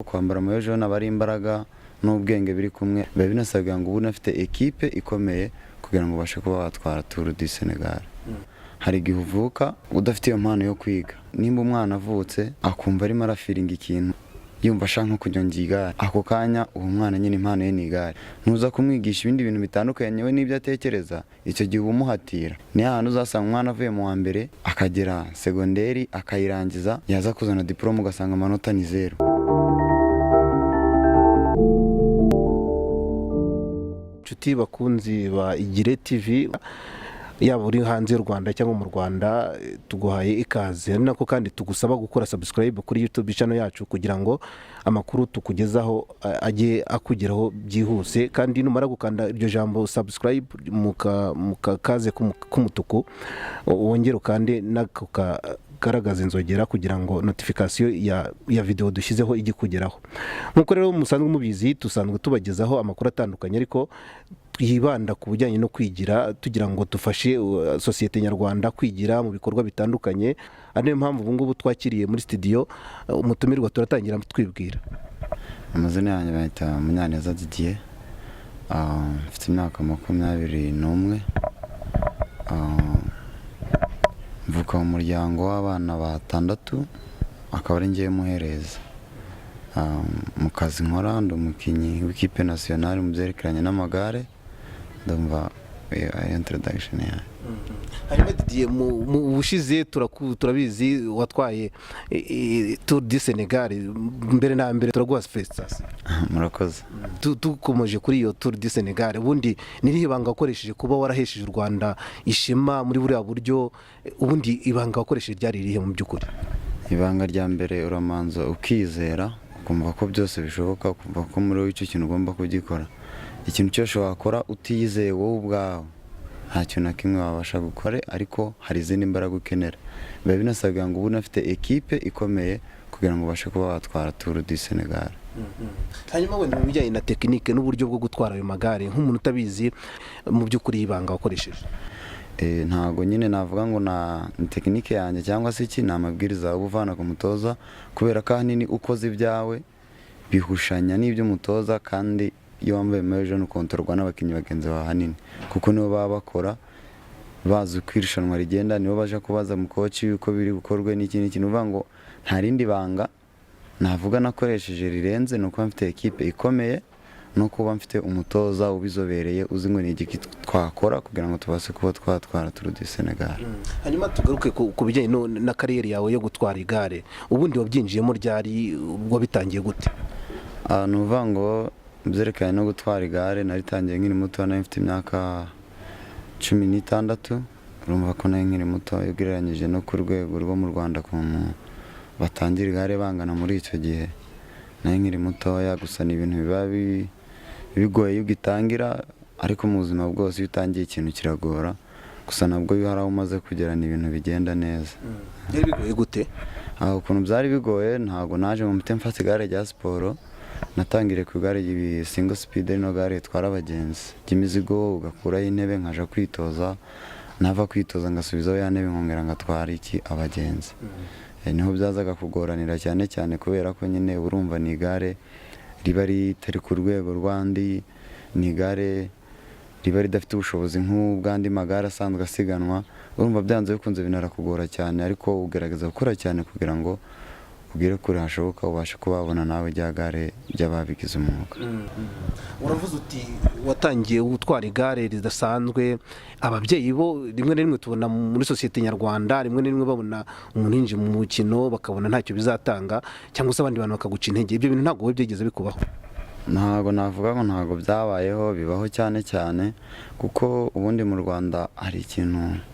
Kwambara maillot jaune aba ari imbaraga n'ubwenge biri kumwe. Biba binasabwa ngo ube unafite ekipe ikomeye kugira ngo ubashe kuba watwara Tour du Senegal. Hari igihe uvuka udafite iyo mpano yo kwiga. Nimba umwana avutse akumva arimo arafeelinga ikintu, yumva ashaka nko kunyonga igare, ako kanya uwo mwana nyine impano ye ni igare. Ntuza kumwigisha ibindi bintu bitandukanye we n'ibyo atekereza, icyo gihe uba umuhatira. Ni hahandi uzasanga umwana avuye mu wa mbere akagera segonderi akayirangiza, yaza kuzana diporome ugasanga amanota ni zeru. Inshuti bakunzi ba Igire TV, yaba uri hanze y'u Rwanda cyangwa mu Rwanda, tuguhaye ikaze. Ari nako kandi tugusaba gukora subscribe kuri YouTube channel yacu kugira ngo amakuru tukugezaho ajye akugeraho byihuse. Kandi numara gukanda iryo jambo subscribe mu kakaze k'umutuku, wongere ukande n'ako kagaragaza inzogera kugira ngo notification ya video dushyizeho ijye ikugeraho. Nk'uko rero musanzwe mubizi, dusanzwe tubagezaho amakuru atandukanye ariko twibanda ku bijyanye no kwigira, tugira ngo dufashe sosiyete nyarwanda kwigira mu bikorwa bitandukanye. Ari nayo mpamvu ubu ngubu twakiriye muri studio umutumirwa. Turatangira twibwira. Amazina yanjye bayita Munyaneza Didier. Mfite imyaka 21. Mvuka mu muryango w'abana batandatu, akaba ari njyewe muhereza. Mu kazi nkora, ndi umukinnyi w'ikipe nationale mu byerekeranye n'amagare. Ndumva iyo ari introduction yanjye. Hanyuma Didier, mu bushize turabizi watwaye Tour du Senegal. Mbere na mbere turaguha félicitations. Murakoze. Dukomeje kuri iyo Tour du Senegal, ubundi ni irihe banga wakoresheje kuba warahesheje u Rwanda ishema muri buriya buryo? Ubundi ibanga wakoresheje ryari irihe mu by'ukuri? Ibanga rya mbere, uramanza ukizera, ukumva ko byose bishoboka, ukumva ko muri wowe icyo kintu ugomba kugikora. Ikintu cyose wakora utiyizeye wowe ubwawe, nta kintu na kimwe wabasha gukora. Ariko hari izindi mbaraga ukenera. Biba binasabwa ngo ube unafite ekipe ikomeye kugira ngo ubashe kuba watwara Tour du Senegal. Hanyuma wenda mu bijyanye na tekinike n'uburyo bwo gutwara ayo magare, nk'umuntu utabizi, mu by'ukuri ibanga wakoresheje? Ntago nyine navuga ngo na ni tekinike yanjye cyangwa se iki, ni amabwiriza uba uvana ku mutoza, kubera ko ahanini ukoze ibyawe bihushanya n'iby'umutoza. Kandi iyo wambaye maillot jaune ukontorwa n'abakinnyi bagenzi bawe ahanini, kuko nibo baba bakora bazi uko irushanwa rigenda, nibo baje kubaza mu coach uko biri bukorwe n'iki n'iki. Ni ukuvuga ngo nta rindi banga navuga nakoresheje rirenze, ni ukuba mfite ekipe ikomeye no kuba mfite umutoza ubizobereye, uzi ngo ni igiki twakora kugira ngo tubashe kuba twatwara Tour du Senegal. Hanyuma tugaruke ku bijyanye na kariyeri yawe yo gutwara igare. Ubundi wabyinjiyemo ryari? Wabitangiye gute? Ni ukuvuga ngo mu byerekeranye no gutwara igare, naritangiye nkiri muto. Nari mfite imyaka 16. Urumva ko nari nkiri muto iyo ugereranyije no ku rwego rwo mu Rwanda, ukuntu batangira igare bangana muri icyo gihe. Nari nkiri mutoya. Gusa ni ibintu biba bigoye iyo ugitangira, ariko mu buzima bwose iyo utangiye ikintu kiragora. Gusa nabwo iyo hari aho umaze kugera, ni ibintu bigenda neza. Byari bigoye gute? Aho ukuntu byari bigoye, ntabwo naje ngo mpite mfata igare rya siporo. Natangiriye ku igare single speed, rino gare ritwara abagenzi ry'imizigo, ugakuraho intebe, nkaja kwitoza, nava kwitoza ngasubizaho ya ntebe, nkongera ngatwara iki abagenzi. Niho byazaga kugoranira cyane cyane, kubera ko nyine urumva ni igare riba ritari ku rwego rw'andi, ni igare riba ridafite ubushobozi nk'ubw'andi magare asanzwe asiganwa. Urumva byanze bikunze binarakugora cyane, ariko ugerageza gukora cyane kugira ngo ugere kure hashoboka, ubashe kuba wabona nawe rya gare ry'ababigize umwuga. Uravuze uti watangiye gutwara igare ridasanzwe. Ababyeyi bo, rimwe na rimwe tubona muri sosiyete nyarwanda, rimwe na rimwe babona umuntu yinjiye mu mukino bakabona ntacyo bizatanga, cyangwa se abandi bantu bakaguca intege. Ibyo bintu ntabwo wowe byigeze bikubaho? Ntabwo navuga ngo ntabwo byabayeho. Bibaho cyane cyane, kuko ubundi mu Rwanda hari ikintu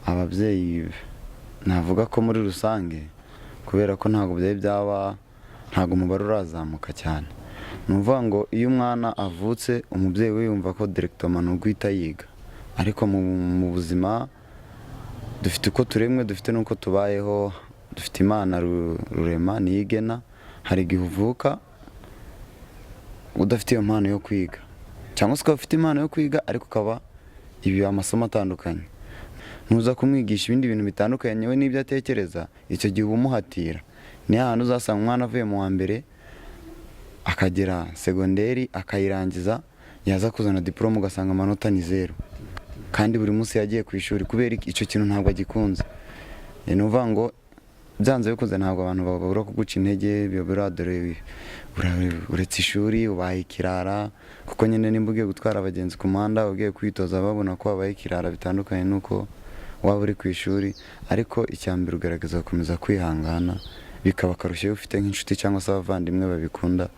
ababyeyi, navuga ko muri rusange, kubera ko ntabwo byari byaba, ntabwo umubare urazamuka cyane. Ni ukuvuga ngo iyo umwana avutse, umubyeyi we yumva ko directement ni uguhita yiga. Ariko mu buzima dufite uko turemwe, dufite n'uko tubayeho, dufite Imana Rurema niyo igena. Hari igihe uvuka udafite iyo mpano yo kwiga, cyangwa se ukaba ufite impano yo kwiga ariko ukaba ibi amasomo atandukanye. Ntuza kumwigisha ibindi bintu bitandukanye we n'ibyo atekereza, icyo gihe uba umuhatira. Ni hahandi uzasanga umwana avuye mu wa mbere Akagera segonderi akayirangiza, yaza kuzana diporome ugasanga amanota ni zeru, kandi buri munsi yagiye ku ishuri. Kubera iki? Icyo kintu ntabwo agikunze. Ni ukuvuga ngo byanze bikunze ntabwo abantu babura kuguca intege, babura dore uretse ishuri ubaye ikirara, kuko nyine nimba ugiye gutwara abagenzi ku muhanda, ugiye kwitoza, babona ko wabaye ikirara, bitandukanye n'uko waba uri ku ishuri. Ariko icya mbere ugaragaza gukomeza kwihangana, bikaba akarusho iyo ufite nk'inshuti cyangwa se abavandimwe babikunda,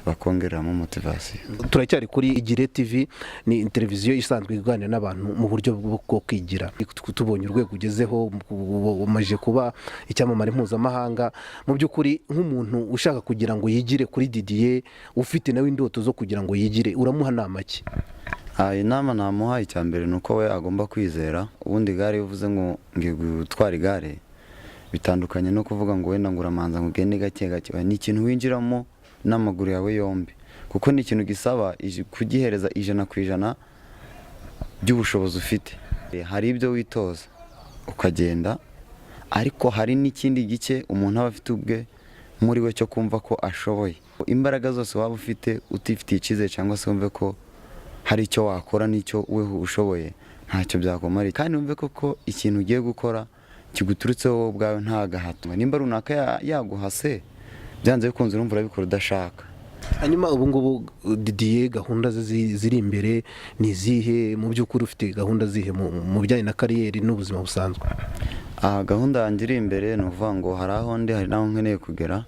bakongereramo motivation. Turacyari kuri Igire TV, ni televiziyo isanzwe iganira n'abantu mu buryo bwo kwigira. Tubonye urwego ugezeho, umaze kuba icyamamare mpuzamahanga. Mu by'ukuri, nk'umuntu ushaka kugira ngo yigire kuri Didier, ufite nawe indoto zo kugira ngo yigire, uramuha nama ki? Inama namuha, icya mbere ni uko we agomba kwizera. Ubundi igare, iyo uvuze ngo ngiye gutwara igare, bitandukanye no kuvuga ngo wenda ngo uramanza ngo ugende gake gake. Ni ikintu winjiramo n'amaguru yawe yombi, kuko ni ikintu gisaba kugihereza 100% by'ubushobozi ufite. Hari ibyo witoza ukagenda, ariko hari n'ikindi gice umuntu aba afite ubwe muri we cyo kumva ko ashoboye. Imbaraga zose waba ufite, utifitiye icyizere cyangwa se wumve ko hari icyo wakora n'icyo we ushoboye, ntacyo byakumariye. Kandi wumve koko ikintu ugiye gukora kiguturutseho wowe ubwawe, nta gahato. Nimba runaka yaguhase, byanze bikunze urumva urabikora udashaka. Hanyuma ubu ngubu Didier, gahunda ze ziri imbere ni izihe? Mu by'ukuri ufite gahunda zihe mu bijyanye na carrière n'ubuzima busanzwe? Gahunda yanjye iri imbere, ni ukuvuga ngo hari aho ndi, hari n'aho nkeneye kugera,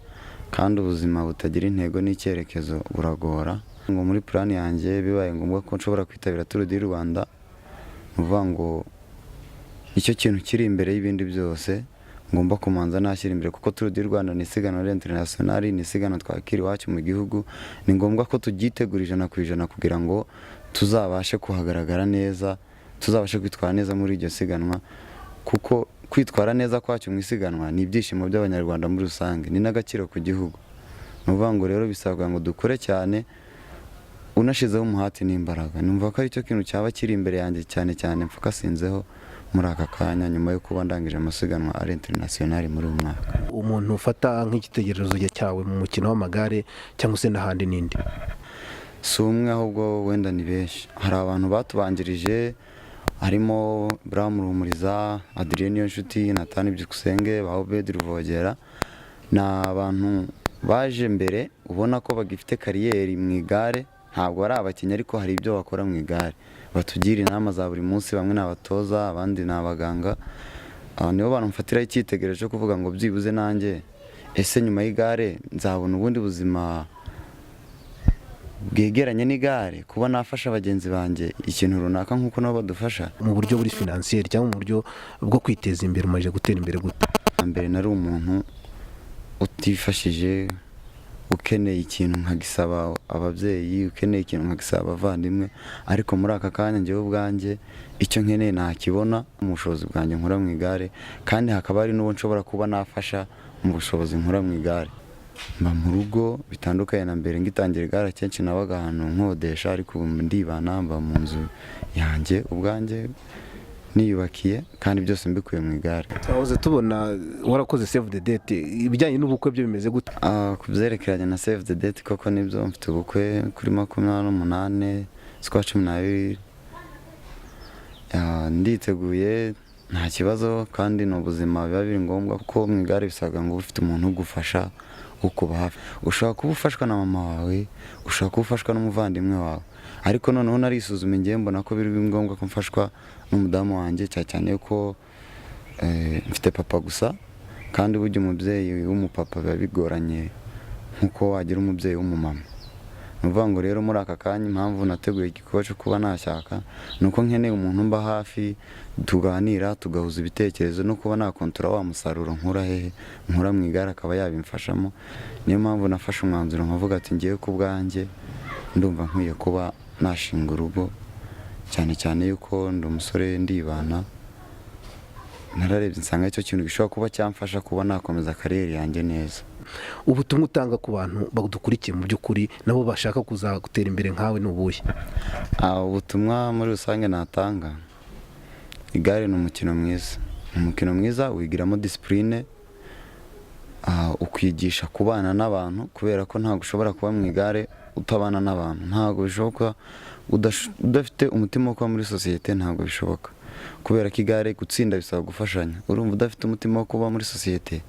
kandi ubuzima butagira intego n'icyerekezo buragora. Ngo muri plan yanjye, bibaye ngombwa ko nshobora kwitabira Tour du Rwanda, ni ukuvuga ngo icyo kintu kiri imbere y'ibindi byose ngomba kumanza nashyira imbere, kuko Tour du Rwanda ni isiganwa international, ni isiganwa twakira iwacu mu gihugu. Ni ngombwa ko turyitegura 100% kugira ngo tuzabashe kuhagaragara neza, tuzabashe kwitwara neza muri iryo siganwa, kuko kwitwara neza kwacu mu isiganwa ni ibyishimo by'Abanyarwanda muri rusange, ni n'agaciro ku gihugu. Ni ukuvuga ngo rero bisabwa ngo dukore cyane, unashizeho umuhati n'imbaraga. Numva ko aricyo kintu cyaba kiri imbere yanjye cyane cyane mfocusinzeho muri aka kanya, nyuma yo kuba ndangije amasiganwa ari international muri uyu mwaka. Umuntu ufata nk'icyitegererezo cyawe mu mukino w'amagare cyangwa se n'ahandi n'indi? Si umwe, ahubwo wenda ni benshi. Hari abantu batubanjirije, harimo Bram Ruhumuriza, Adrien Niyonshuti, Nathan Byukusenge, ba Obed Ruvogera. Ni abantu baje mbere, ubona ko bagifite carrière mu igare. Ntabwo ari abakinnyi, ariko hari ibyo bakora mu igare, batugira inama za buri munsi. Bamwe ni abatoza, abandi ni abaganga. Aba nibo bantu mfatiraho icyitegererezo cyo kuvuga ngo byibuze nanjye ese nyuma y'igare nzabona ubundi buzima bwegeranye n'igare, kuba nafasha bagenzi banjye ikintu runaka nk'uko nabo badufasha. Mu buryo buri financier cyangwa mu buryo bwo kwiteza imbere, umaze gutera imbere gute? Mbere nari umuntu utifashije, ukeneye ikintu nkagisaba ababyeyi, ukeneye ikintu nkagisaba abavandimwe, ariko muri aka kanya njyewe ubwanjye icyo nkeneye nakibona mu bushobozi bwanjye nkura mu igare, kandi hakaba hari n'uwo nshobora kuba nafasha mu bushobozi nkura mu igare. Mba mu rugo, bitandukanye na mbere ngitangira igare, akenshi nabaga ahantu nkodesha, ariko ubu ndibana, mba mu nzu yanjye ubwanjye niyubakiye, kandi byose mbikuye mu igare. Twahoze tubona warakoze save the date. Ibijyanye n'ubukwe byo bimeze gute? Ku byerekeranye na save the date, koko nibyo, mfite ubukwe kuri 28 z'ukwa 12. Nditeguye, nta kibazo, kandi ni ubuzima biba biri ngombwa, kuko mu igare bisabwa ngo ube ufite umuntu ugufasha, ukuba hafi. Ushobora kuba ufashwa na mama wawe, ushobora kuba ufashwa n'umuvandimwe wawe, ariko noneho narisuzuma ngewe mbona ko biri ngombwa ko mfashwa n'umudamu wanjye, cyane cyane ko mfite papa gusa, kandi burya umubyeyi w'umupapa biba bigoranye nk'uko wagira umubyeyi w'umumama. Ni ukuvuga ngo rero muri aka kanya impamvu nateguye igikorwa cyo kuba nashaka ni uko nkeneye umuntu mba hafi, tuganira, tugahuza ibitekerezo, no kuba nakontora wa musaruro nkura hehe, nkura mu igare, akaba yabimfashamo. Niyo mpamvu nafashe umwanzuro nkavuga ati ngewe ku bwanjye ndumva nkwiye kuba nashinga urugo, cyane cyane yuko ndi umusore, ndibana. Nararebye nsanga icyo kintu gishobora kuba cyamfasha kuba nakomeza carrière yanjye neza. Ubutumwa utanga ku bantu badukurikiye, mu by'ukuri nabo bashaka kuzagutera imbere nkawe, ni ubuhe? Ubutumwa muri rusange natanga, igare ni umukino mwiza, ni umukino mwiza wigiramo discipline. Ukwigisha kubana n'abantu, kubera ko ntabwo ushobora kuba mu igare utabana n'abantu. Ntabwo bishoboka udafite umutima wo kuba muri sosiyete, ntabwo bishoboka, kubera ko igare gutsinda bisaba gufashanya. Urumva, udafite umutima wo kuba muri sosiyete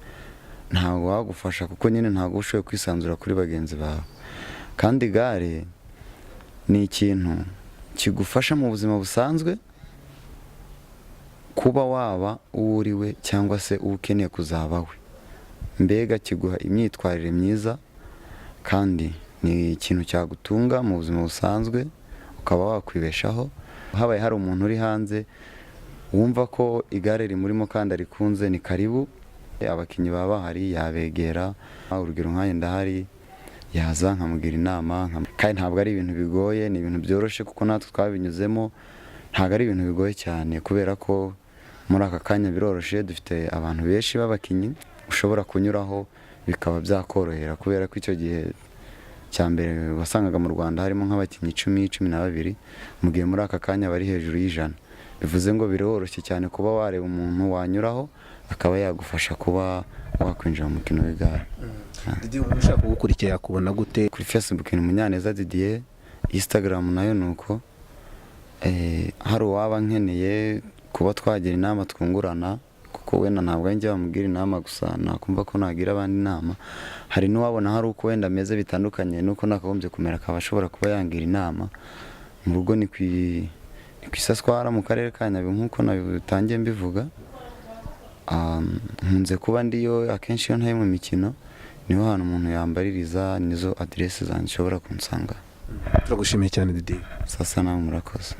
ntabwo wagufasha, kuko nyine ntabwo uba ushoboye kwisanzura kuri bagenzi bawe. Kandi igare ni ikintu kigufasha mu buzima busanzwe kuba waba uwo uri we cyangwa se uwo ukeneye kuzaba we. Mbega kiguha imyitwarire myiza, kandi ni ikintu cyagutunga mu buzima busanzwe, ukaba wakwibeshaho. Habaye hari umuntu uri hanze wumva ko igare rimurimo kandi arikunze, ni karibu. Abakinnyi baba bahari, yabegera. Urugero nkanjye ndahari, yaza nkamugira inama. Kandi ntabwo ari ibintu bigoye, ni ibintu byoroshye, kuko natwe twabinyuzemo. Ntabwo ari ibintu bigoye cyane, kubera ko muri aka kanya biroroshye, dufite abantu benshi b'abakinnyi ushobora kunyuraho bikaba byakorohera, kubera ko icyo gihe cya mbere wasangaga mu Rwanda harimo nk'abakinnyi 10, 12, mu gihe muri aka kanya bari hejuru y'100. Bivuze ngo biroroshye cyane kuba wareba umuntu wanyuraho akaba yagufasha kuba wakwinjira mu mukino w'igare. Didier, umuntu ushaka kugukurikira yakubona gute? Kuri Facebook ni Munyaneza Didier, Instagram nayo ni uko. Hari uwaba nkeneye kuba twagira inama twungurana, kuko wenda ntabwo njya bamugira inama gusa, nakumva ko nagira abandi inama. Hari n'uwabona hari uko wenda ameze bitandukanye n'uko nakagombye kumera, akaba ashobora kuba yangira inama. Mu rugo ni ku Isaswara, mu karere ka Nyabihu, nk'uko nabitangiye mbivuga. Nkunze kuba ndiyo akenshi iyo ntari mu mikino, niho hantu umuntu yambaririza, nizo aderesi zanjye ushobora kunsanga. Turagushimiye cyane, Didier. Sasa nawe murakoze.